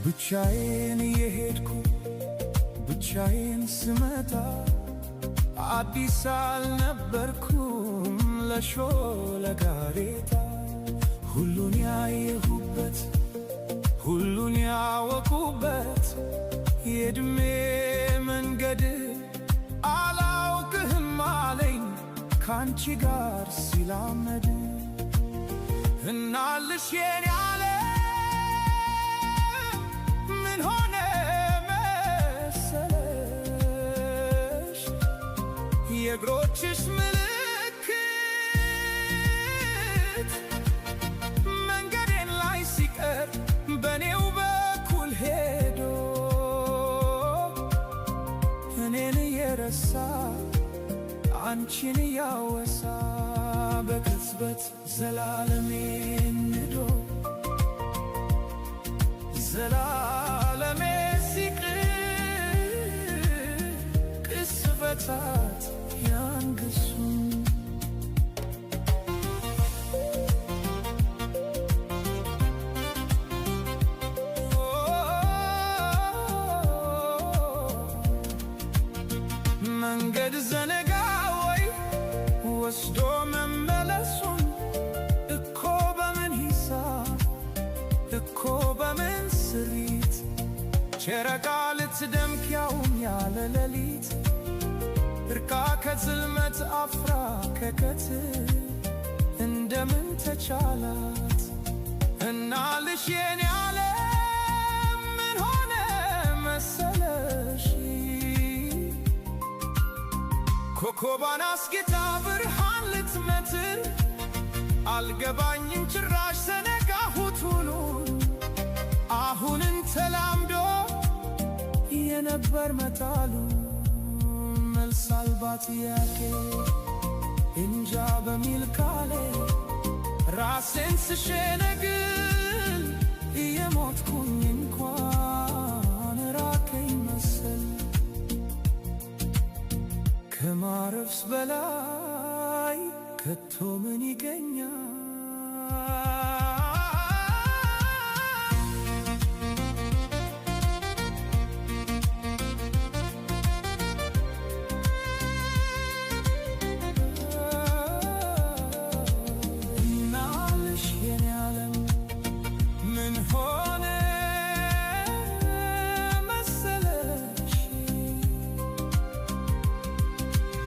ብቻዬን እየሄድኩ ብቻዬን ስመጣ አዲስ አልነበርኩም ለሾለ ጋሬጣ። ሁሉን ያየሁበት፣ ሁሉን ያወቁበት የዕድሜ መንገድ አላውቅህም አለኝ ካንቺ ጋር ሲላመድ። እናልሽ የኔ ዓለም፣ ምን ሆነ መሰለሽ? የእግሮችሽ ምልክት መንገዴን ላይ ሲቀር በኔው በኩል ሄዶ እኔን እየረሳ አንቺን እያወሳ በቅጽበት ዘላለሜን ንዶ ዘላለሜ ሲቅር ቅጽበታት ያንግሱን። መንገድ ዘነጋ ወይ ወስዶ መመለሱን? እኮ በምን ሂሳብ፣ እኮ በምን ስሪት ጨረቃ ልትደምቅ ያውም ያለ ሌሊት፣ እርቃ ከጽልመት አፍራ ከቀትር እንደምን ተቻላት? እናልሽ የኔ ዓለም፣ ምን ሆነ መሰለሽ? ኮከቧን አስጌጣ ብርሃን ልትመትር አልገባኝም ጭራሽ ዘነጋሁት ሁሉን። አሁንን ተላምዶ የነበር መጣሉ መልስ አልባ ጥያቄ እንጃ በሚል ቃሌ ራሴን ስሸነግል እየሞትኩኝ እንኳን ራቀኝ መሰል። ከማረፍስ በላይ ከቶ ምን ይገኛል?